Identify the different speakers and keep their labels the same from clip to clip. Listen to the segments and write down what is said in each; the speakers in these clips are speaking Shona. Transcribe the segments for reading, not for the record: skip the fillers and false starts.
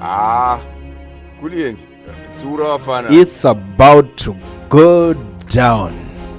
Speaker 1: Ah, Kulient, tsiura vafana.
Speaker 2: It's about to go down.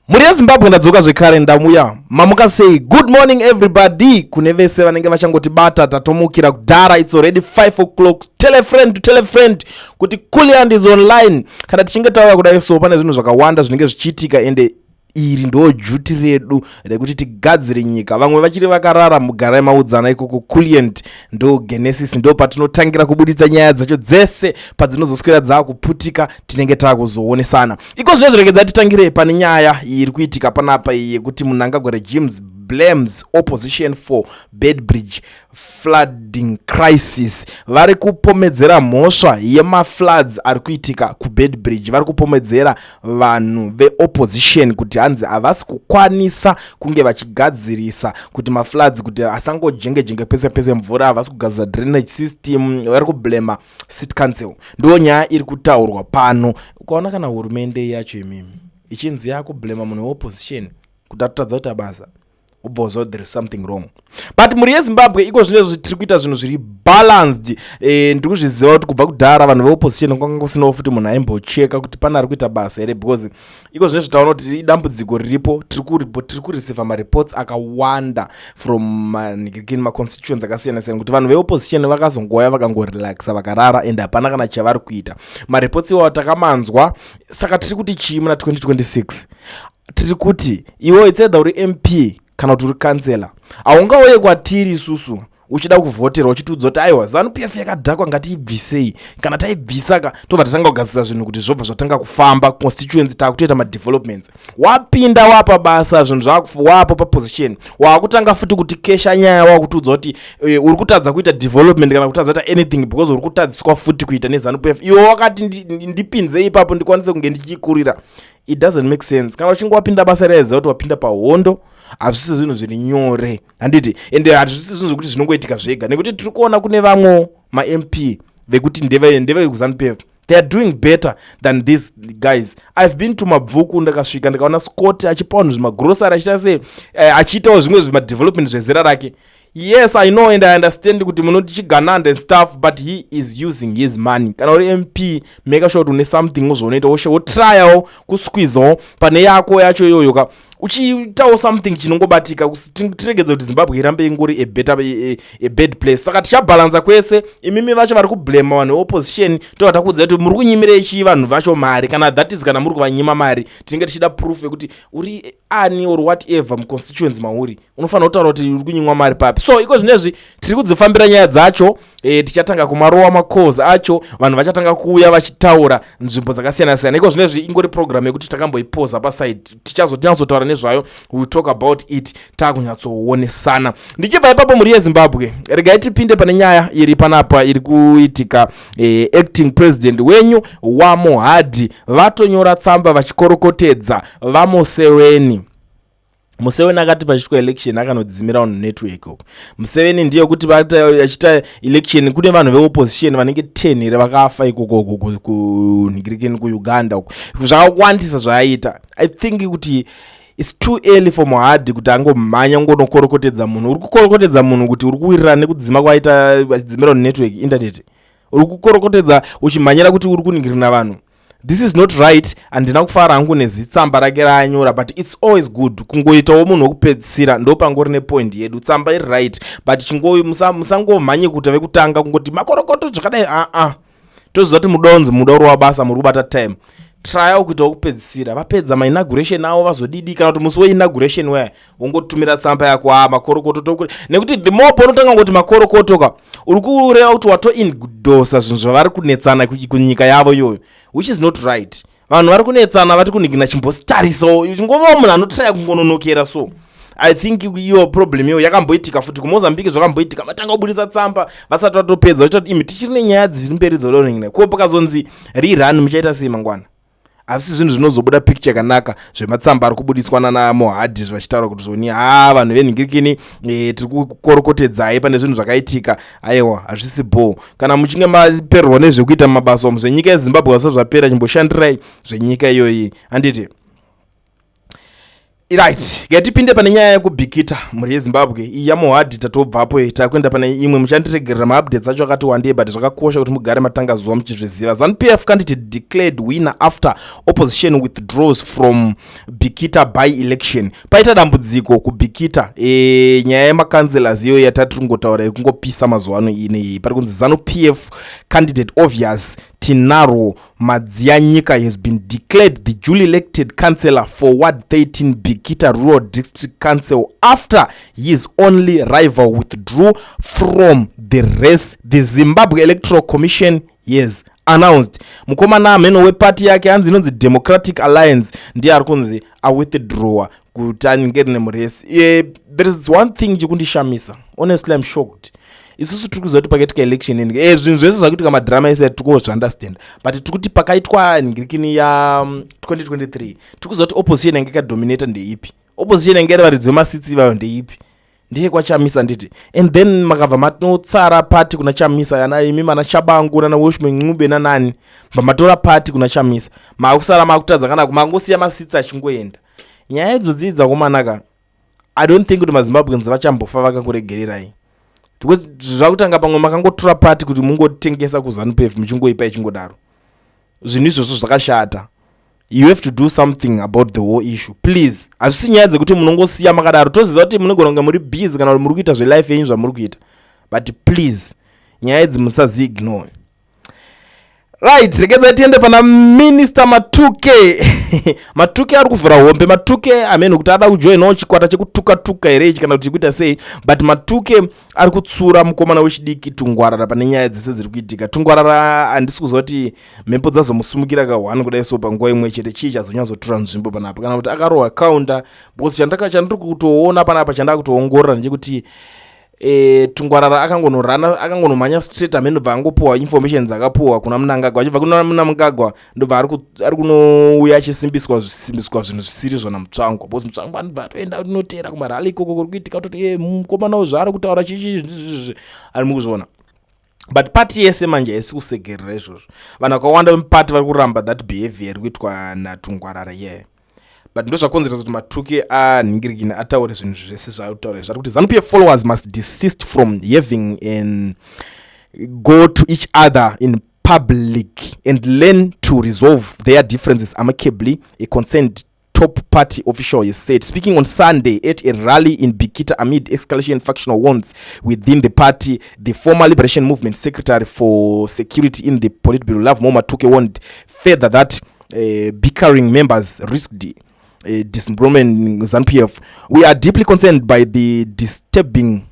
Speaker 2: Mhuri yeZimbabwe, ndadzoka zvekare, ndamuya. Mamuka sei? Good morning everybody, kune vese vanenge vachangotibata. Tatomukira kudhara, it's already 5 o'clock. Tell a friend to tell a friend kuti Kulient is online. Kana tichinge tauya kudai so, pane zvinhu zvakawanda zvinenge zvichiitika, ende iri ndo duty redu rekuti tigadzire nyika. Vamwe vachiri vakarara, mugarai maudzana ikoko. Kulient ndo genesis, ndo patinotangira kubuditsa nyaya dzacho dzese. Padzinozoswera dzaakuputika, tinenge taakuzoonesana iko zvino. Zviregedza titangire pane nyaya iri kuitika panapa iyi yekuti Mnangagwa regimes blames opposition for Beitbridge flooding crisis. Vari kupomedzera mhosva yemafloods ari kuitika kuBeitbridge, vari kupomedzera vanhu veopposition kuti hanzi havasi kukwanisa kunge vachigadzirisa kuti mafloods kuti asangojenge-jenge pese pese mvura, havasi kugadzira drainage system. Vari kublema city council. Ndo nyaya iri kutaurwa pano. Ukaona kana hurumende yacho imimi ichinzi yakublema munhu weopposition kuti atotadza kuita basa, ubva uziva there is something wrong. But mhuri yeZimbabwe, iko zvinezvi tiri kuita zvinhu zviri balanced. Ndiri kuzviziva kuti kubva kudhara vanhu veopposition kwanga kusinawo futi munhu aimbocheka kuti pane ari kuita basa here, because iko zvinezvi taona kuti idambudziko riripo. Tiri kureceiva mareports akawanda from manhikirikini, maconstituents akasiyana siyana, kuti vanhu veopposition vakazongoya, vakangorelaxa, vakarara, and hapana kana chavari kuita. Mareports iwawo takamanzwa. Saka tiri kuti chii muna 2026? Tiri kuti iwe, it's either uri MP kana kuti uri kansela, haungauye kwatiri isusu uchida kuvhoterwa uchitiudza kuti aiwa, ZANU PF yakadhakwa, ngatiibvisei. Kana taibvisa ka, tobva tatanga kugadzisa zvinhu kuti zvobva zvatanga kufamba constituency, taakutoita madevelopments. Wapinda wapa basa, zvinhu zvawapo paposition, waakutanga futi kuti kesha nyaya, wakutiudza kuti uri kutadza kuita development kana kutadza kuita anything because uri kutadziswa futi kuita neZANU PF. Iwe wakati ndipinze ipapo ndikwanise kunge ndichikurira. It doesn't make sense. Kana uchinge wapinda basa raiziva kuti wapinda pahondo, hazvisi zvinhu zviri nyore, handiti? Ende hazvisi zvinhu zvekuti zvinongoitika zvega, nekuti tiri kuona kune vamwewo maMP vekuti ndevekuZANU PF, they are doing better than these guys. I've been to Mabvuku, ndakasvika ndikaona Scott achipa vanhu zvimagrosary, achiita sei, achiitawo zvimwe zvimadevelopment zvezera rake. Yes, I know and I understand kuti munoti chigananda and stuff, but he is using his money. Kana uri MP, make sure kuti une something uzvaunoita, wotryawo kusqueezawo pane yako yacho iyoyo ka, uchiitawo something chinongobatika. Tiregedze kuti Zimbabwe irambe ingori a better a bad place. Saka tichabhalanza kwese. Imimi vacho vari kublema vanhu veopposition, tobva takuudzai kuti muri kunyimirei chii vanhu vacho mari? Kana that is, kana muri kuvanyima mari, tinenge tichida proof yekuti uri ani or whatever muconstituency mauri, unofanira kutaura kuti uri kunyimwa mari papi. So iko zvinezvi tiri kudzifambira nyaya dzacho. Tichatanga kumarowa macalls acho, vanhu vachatanga kuuya vachitaura nzvimbo dzakasiyana siyana. Iko zvinezvi ingori program yekuti takamboipoza paside, tichazonyatsotaura nezvayo. We talk about it taakunyatsoonesana. Ndichibva ipapo, mhuri yeZimbabwe, regai tipinde pane nyaya iri panapa iri kuitika. Acting president wenyu waMohadi vatonyora tsamba vachikorokotedza vaMuseveni. Museveni akati pachiitwa election akanodzimira vanhu network uko. Museveni ndiye kuti achiita election, kune vanhu veopposition vanenge 10 here vakafa ikoko kunhingirikeni kuUganda uko. Zvakawandisa zvaaita. I think kuti it's too early for Mohadi kuti angomhanya ngonokorokotedza munhu. Uri kukorokotedza munhu kuti uri kuwirirana nekudzima kwaita achidzimira vanhu network, internet. Uri kukorokotedza uchimhanyira kuti uri kuningirina vanhu. This is not right. Handina kufara hangu nezitsamba rake raanyora, but it's always good kungoitawo munhu wekupedzisira. Ndo pangori nepoint yedu. Tsamba iri right, but musangomhanye kuita vekutanga kungoti makorokoto zvakadai. Aa, toziva kuti mudonzi muda urova basa, muri kubata time. Tryawo kuita wekupedzisira. Vapedza mainauguration avo, vazodidi, kana kuti musi weinauguration waya wongotumira tsamba yako, a makorokoto toku. Nekuti the more paunotanga ngoti makorokoto ka, uri kureva kuti watoendorsa zvinhu zvavari kunetsana kunyika yavo iyoyo, which is not right. Vanhu vari kunetsana vati kunhingina, chimbositarisawo, chingovawo munhu anotraya kungononokera. So I think iyo problem iyo yakamboitika futi kuMozambique. Zvakamboitika, vatanga kubudisa tsamba vasati vatopedza, vachita kuti imi tichiri nenyaya dziri mberi dzoda. Ko pakazonzi rerun, muchaita sei mangwana? Asi zvinhu zvinozobuda picture yakanaka zvematsamba ari kubudiswa nana Mohadhi vachitaura kuti zvoni, ha, vanhu venhingirikini, tiri kukorokotedzai pane zvinhu zvakaitika. Aiwa, hazvisi bho. Kana muchinge mapererwa nezvekuita mumabasa omu, zvenyika yeZimbabwe vasati zvapera, chimboshandirai zvenyika iyoyi, handiti? Right, ngatipinde pane nyaya yekuBikita, mhuri yeZimbabwe. Iyi yamuhadhi tatobvapo, takuenda pane imwe. Muchandiregerera, maupdates acho akati wandei, but zvakakosha kuti mugare matanga zuva muchizviziva. ZANU PF candidate declared winner after opposition withdraws from Bikita by election. Paita dambudziko kuBikita. Nyaya yemacouncillors iyo yatati kungotaura iri kungopisa mazuva ano inei. Pari kunzi ZANU PF candidate Obvious Tinaro Madziyanyika has been declared the duly elected councillor for Ward 13, Bikita Rural District Council, after his only rival withdrew from the race, the Zimbabwe Electoral Commission has announced. Mukomana amheno wepati yake, hanzi inonzi Democratic Alliance, ndiye ari kunzi awithdrawa kuti ange rine murace. There is one thing chikundishamisa. Honestly, I'm shocked. Isusu tiri kuziva kuti pakaitika election, zvinhu zvese zvakuitika, madhirama ese tiri kuzviunderstand, but tiri kuti pakaitwa nhingirikini ya2023, tiri kuziva kuti opposition yange ikadominata ndeipi. Opposition yange iri varidzi vemaseats ivayo ndeipi? Ndiye kwaChamisa, nditi? And then makabva matotsara pati kuna Chamisa, yana imi mana Chabangu nana Welshman Ncube nanani, bva matora pati kuna Chamisa, makusara makutadza kana mangosiya maseats achingoenda. Nyaya idzodzi dzakomanaka, I don't think kuti maZimbabweans vachambofa vakakuregererai, because zvakutanga pamwe makangotora pati kuti mungotengesa kuZANU PF, muchingoipa ichingodaro. Zvinhu izvozvo zvakashata. You have to do something about the whole issue, please. Hazvisi nyaya dzekuti munongosiya makadaro. Toziva kuti munogona kunge muri busy kana kuti muri kuita zvelife yenyu zvamuri kuita, but please, nyaya idzi musaziignore. Right, regedzai tiende pana Minister Matuke. Matuke ari kuvhura hombe. Matuke amene kuti ada kujoinawo chikwata chekutuka-tuka here ichi kana kuti kuita sei, but Matuke ari kutsura mukomana wechidiki Tungwarara pane nyaya dzese dziri kuitika. Tungwarara, handisi kuziva kuti mhepo dzazomusumukira ka1 kudai so panguva imwe chete, chii chazonyatsotora nzvimbo panapa, kana kuti akarohwa counter, because chandiri kutoona panapa, chandava kutoongorora ndechekuti Tungwarara akangonorana, akangonomhanya straight amene, ndobva angopuhwa information dzakapuhwa kuna Mnangagwa. Achibva kuna Mnangagwa, ndobva ari kunouya achisimbiswa simbiswa zvinhu zvisiri zvona Mutsvangwa, because Mutsvangwa anobva atoenda kunotera kumarally ikoko kuri kuitika, kutoti mukomana uyu zvaari kutaura chichi ari mukuzviona. But pati yese manje haisi kusegerera izvozvo. Vanhu vakawanda vemupati vari kuramba that behavior iri kuitwa naTungwarara ye yeah. But ndo zvakonzeresa kuti Matuke anhingirikini ataure zvinhu zvese zvaari kutaura. Zvari kuti ZANU PF followers must desist from having an go to each other in public and learn to resolve their differences amicably, a concerned top party official has said. Speaking on Sunday at a rally in Bikita amid escalation factional wars within the party, the former Liberation Movement secretary for security in the Politburo, Lovemore Matuke, warned further that bickering members risked dismemberment ZANU PF. "We are deeply concerned by the disturbing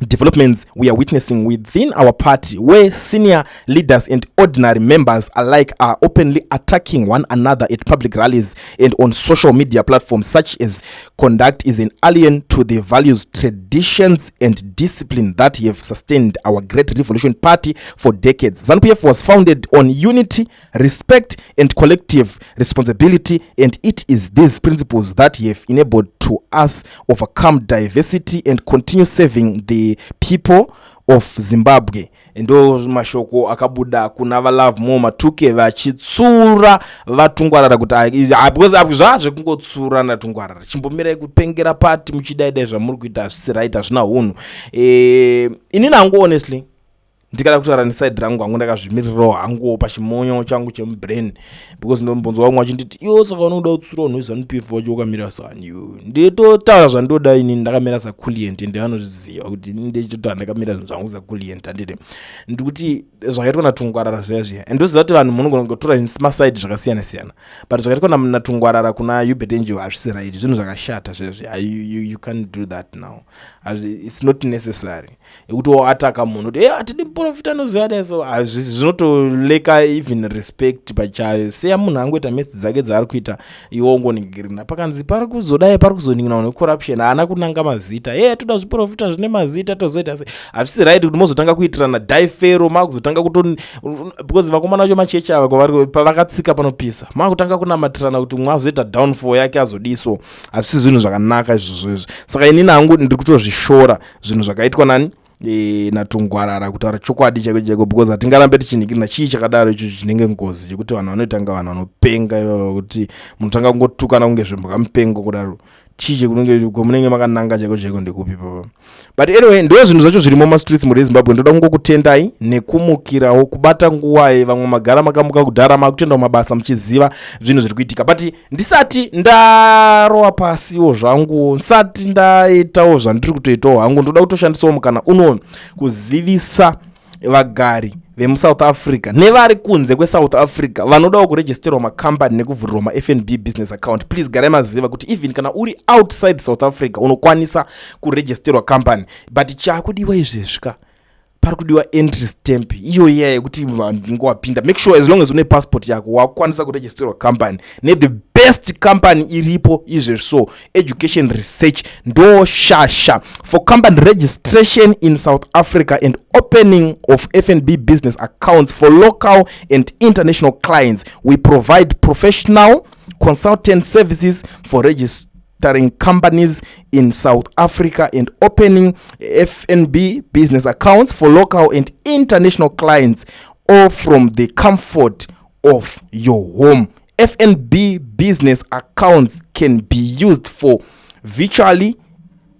Speaker 2: developments we are witnessing within our party, where senior leaders and ordinary members alike are openly attacking one another at public rallies and on social media platforms. Such as conduct is an alien to the values, traditions and discipline that have sustained our great revolution party for decades. ZANU PF was founded on unity, respect and collective responsibility, and it is these principles that have enabled to us overcome diversity and continue serving the people of Zimbabwe." Ndo mashoko akabuda kuna vaLovemore Matuke vachitsura vaTungwarara kuti because zvazvekungotsura naTungwarara, chimbomirai kupengera pati muchidaidai. Zvamuri kuita hazvisi right, hazvina unhu. Inini hangu, honestly, ndikada kutaura neside rangu hangu, ndakazvimirirawo hangu pachimonyo changu chemubrain, because ndombonzwa vamwe vachinditi, "Iwo, saka unoda kutsura vanhu veZANU PF wacho wakamira sani iwe?" Nditotaura zvandoda inini ndakamira saClient, ende vanozviziva kuti ini ndechitotaura ndakamira zvinhu zvangu saClient. Handiti ndikuti zvakaitwa naTungwarara zviya zviya, and ndoziva kuti vanhu munogona kungotora maside zvakasiyana siyana, but zvakaitwa naTungwarara kuna Uebert Angel hazvisi right. Zvinhu zvakashata zvezvi. You can't do that now. It's not necessary ekuti woataka munhu kuti, "Hatidi muprofita anoziva dai." So zvinotoleka even respect pachayo. Seya munhu angoita maths dzake dzaari kuita, iwe ongoningirina pakanzi pari kuzodai, pari kuzoningina vanhu vecorruption, haana kunanga mazita. Toda zviprofita zvine mazita, tozoita sei? Hazvisi right kuti mozotanga kuitirana daifero, makuzotanga kuto, because vakomana vacho machechi ava pavakatsika panopisa, makutanga kunamatirana kuti mumwe azoita downfall yake azodiso. Hazvisi zvinhu zvakanaka izvozvo izvi. Saka inini hangu ndiri kutozvishora zvinhu zvakaitwa nani. Natungwarara kutaura chokwadi chaiko chaiko, because hatingarambe tichinhikirina. Chii chakadaro ichocho chinenge ngozi, chekuti vanhu vanoitanga vanhu vanopenga ivava, kuti munotanga kungotukana kunge zvembwa mupengo kudaro? Chii chekunenge kwemunenge makananga chaiko chaiko, ndekupi papa? But anyway, ndo zvinhu zvacho zvirimo mumastreets muri Ezimbabwe. Ndoda kungokutendai nekumukirawo kubata nguwai. Vamwe magara makamuka kudhara, makutenda mumabasa muchiziva zvinhu zviri kuitika. But ndisati ndarova pasiwo zvangu, ndisati ndaitawo zvandiri kutoitawo hangu, ndoda kutoshandisawo mukana uno kuzivisa vagari vemuSouth Africa nevari kunze kweSouth Africa vanodawo kuregisterwa makambani nekuvhurirwa maFNB business account. Please garai maziva kuti even kana uri outside South Africa, unokwanisa kuregisterwa company, but chaakudiwa izvezvi ka, pari kudiwa entry stamp iyo iya yekuti ngowapinda. Make sure as long as une passport yako, wakukwanisa kuregisterwa company nethe best company iripo izvezvi. So Education Research ndo shasha for company registration in South Africa and opening of FNB business accounts for local and international clients. We provide professional consultant services for registering companies in South Africa and opening FNB business accounts for local and international clients, all from the comfort of your home. FNB business accounts can be used for virtually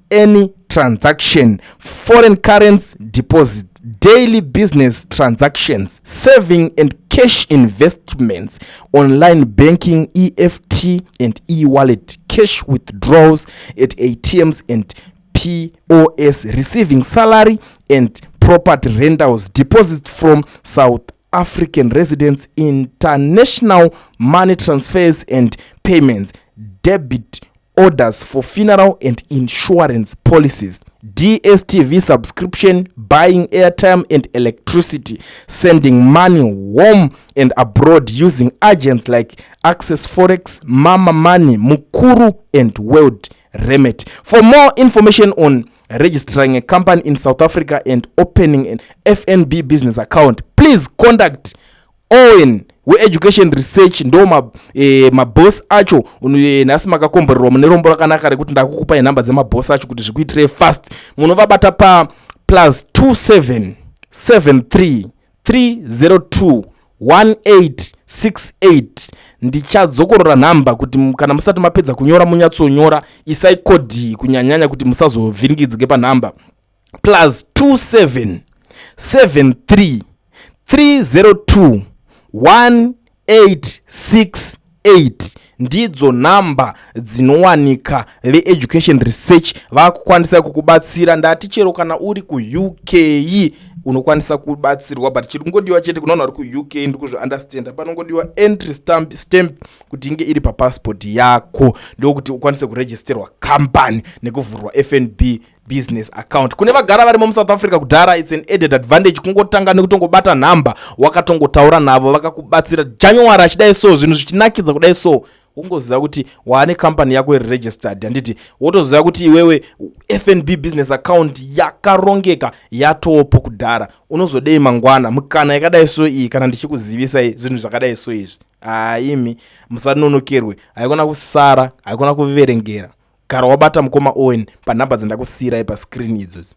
Speaker 2: any transaction: foreign currency deposit, daily business transactions, saving and cash investments, online banking, EFT and e-wallet, cash withdrawals at ATMs and POS, receiving salary and property rentals, deposits from South African residents, international money transfers and payments, debit orders for funeral and insurance policies, DStv subscription, buying airtime and electricity, sending money home and abroad using agents like Access Forex, Mama Money, Mukuru and World Remit. For more information on registering a company in South Africa and opening an FNB business account, please contact Owen weEducation Research. Ndo maboss acho. Nhasi makakomborerwa, mune rombo rakanaka rekuti ndakukupai nhamba dzemaboss acho kuti zvikuitirei fast. Munovabata pa +27 73 302 1868. Ndichadzokorora nhamba kuti kana musati mapedza kunyora, munyatsonyora. Isai code kunyanyanya kuti musazovhiringidzike panhamba: +27 73 302 1868. Ndidzo nhamba dzinowanika veEducation Research, vakukwanisa kukubatsira. Ndati chero kana uri kuUK unokwanisa kubatsirwa, but chiri kungodiwa chete kuna vanhu vari kuUK, ndiri kuzviunderstanda, panongodiwa entry stamp kuti inge iri papassport yako, ndokuti ukwanise kuregisterwa company nekuvhurwa FNB business account. Kune vagara varimo muSouth Africa kudhara, it's an added advantage kungotanga nekutongobata nhamba, wakatongotaura navo, vakakubatsira. January achidai so, zvinhu zvichinakidza kudai so, wongoziva kuti waane kambani yako iri registered, handiti? Wotoziva kuti iwewe FNB business account yakarongeka, yatopo kudhara. Unozodei mangwana mukana yakadai so iyi? Kana ndichikuzivisai zvinhu zvakadai so izvi, haimi musanonokerwe. Haikona kusara, haikona kuverengera. Gara wabata mukoma Owen panhamba dzandakusiyirai pascreen idzodzo.